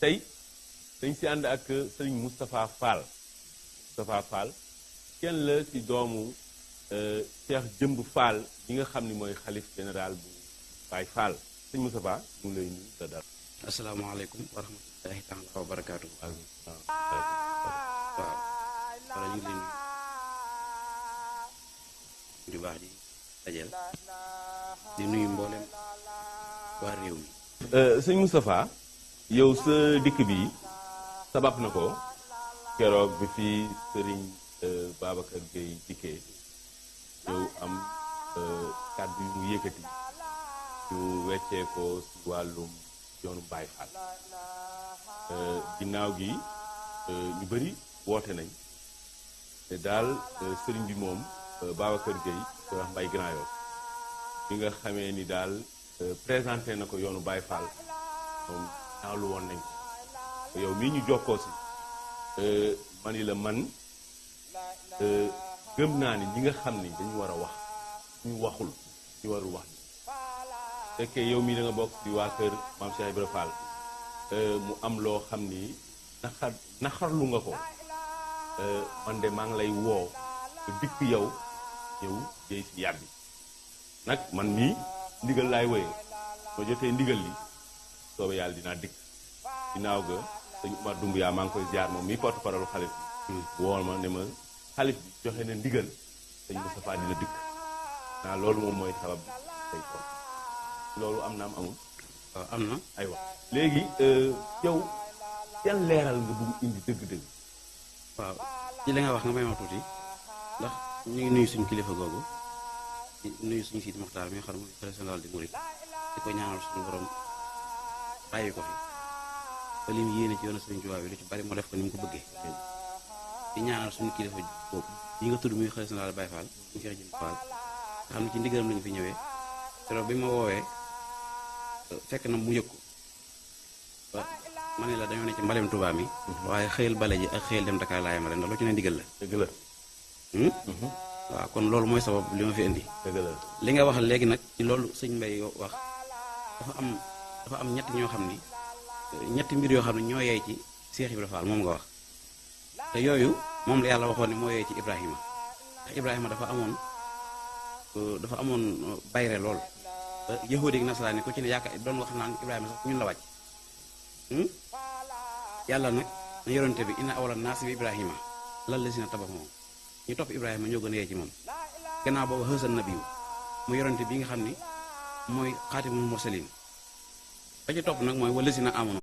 tey dañ si ànd ak sëriñ Moustapha Fall. Moustapha Fall kenn la ci doomu Cheikh Jëmb Fall yi nga xam ni mooy xalif général bu Baye Fall sëñ Moustapha mu ngi lay nuyu sa dara. asalaamaaleykum wa rahmatullahi taala wa barakaatu. waaw wala ñu ngi leen di baax di dajeel di nuyu mboolem waa réew mi. sëñ Moustapha yow sa dikk bi sabab na ko keroog bi fi sëriñ Babacar Gueye dikkee yow am kàddu yu mu yëkkati ñu weccee ko si wàllum yoonu Baye Fall ginnaaw gi ñu bëri woote nañ te daal sëriñ bi moom Babacar Gueye ko wax Mbaye Grand Yoff bi nga xamee ni daal présenté na ko yoonu Baye Fall moom ñaawlu woon nañ ko yow mii ñu jokkoo si man yi la man gëm naa ni ñi nga xam ni dañu war a wax ñu waxul ñu warul wax ni fekkee yow mii da nga bokk ci waa kër Maam Cheikh Ibra Fall mu am loo xam ni naxarlu nga ko man de maa ngi lay woo ba dikk yow ñëw jëy si yàbbi nag man mii ndigal laay wéyee ma jotee ndigal li soobee yàlla dinaa dikk ginnaaw ga sëñ Umar Dumbuya maa ngi koy ziar moom mii porte parole xalif bi woo ma ne ma xalif bi joxe na ndigal sëñ Moustapha dina dikk naa loolu moom mooy sabab bi tey kon loolu am na am amul waaw am na aywa léegi yow yan leeral nga bugg indi dëgg-dëgg waaw ci li nga wax nga may ma tuuti ndax ñu ngi nuyu suñu kilifa googu di nuyu suñu Sidi Moxtaar mi nga xam ne mooy xalifa général di murit di ko ñaanal suñu borom bàyyi ko fi ba li mu yéene ci yoonu Sëriñ Tuubaa bi lu ci bari mu def ko ni mu ko bëggee di ñaanal suñu kilifa boobu yi nga tudd muy xalifa général Baye Fall ñu Cheikh Jëmb Fall nga xam ne ci ndigalam lañu fi ñëwee te bi ma woowee fekk na mu yëg ko ba ma ne la dañoo ne ci mbalem Tuubaa mi waaye xëyal bale ji ak xëyal dem Dakar laay ma leen ndax lu ci ne ndigal la dëgg la waaw kon loolu mooy sabab li ma fi indi dëgg la li nga wax léegi nag ci loolu sëñ Mbaye wax dafa am ñett ñoo xam ni ñetti mbir yoo xam ne ñoo yey ci Cheikh Ibra Fall moom nga wax te yooyu moom la yàlla waxoon ne moo yey ci Ibrahima ndax Ibrahima dafa amoon bayre lool yahuudi ak nasaraan ku ci ne yaakaar doon wax naan Ibrahima sax ñun la wàcc yàlla nag na yonente bi inna awla naasi bi Ibrahima lan la si na tabax moom ñu topp Ibrahima ñoo gën a yee ci moom gannaaw boobu xësal nabiyu mu yonente bi nga xam ni mooy xaatimul mursalin ba ci topp nag mooy wala si na amoon